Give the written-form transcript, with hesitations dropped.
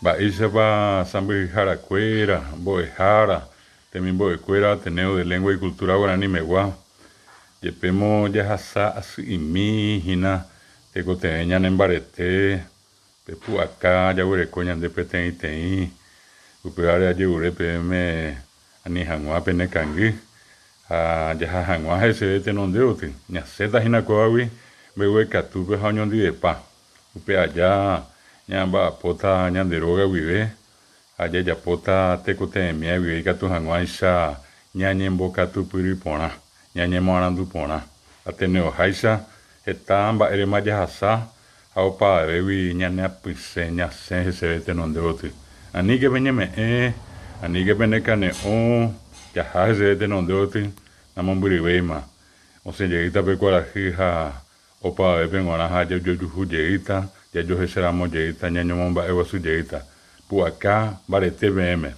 Mba'éichapa sãmbyhyharakuéra, mbo'ehára, temimbo'ekuéra Ateneo de Lengua y Cultura Guarani megua, jepémo jahasa asy'imi hína tekotevẽ ñanembarete pe pu'aka jaguereko ñande peteĩteĩ, upévare ajerure peẽme ani hag̃ua penekangy ha jaha hag̃ua heseve tenonde gotyo. Ñasẽta hína kóvagui mbeguekatúpe ha oñondivepa. Upe aja ñamba'apóta ñande róga guive ha jajapóta tekotevẽmia guive ikatu hag̃uáicha ñañembokatupyry porã, ñañemoarandu porã. Ateneoháicha heta mba'érema jahasa ha opavavégui ñaneapysẽ ñasẽ heseve tenonde gotyo. Aníke peñeme'ẽ, aníke penekane'õ, jaha heseve tenonde gotyo, namombyryvéima. Osẽ jeýta pe kuarahy ha Opavavépe g̃uarã ha jajojuhu jeýta, jajohecharamo jeýta, ñañomomba'eguasu jeýta. Pu'aka mbarete peẽme.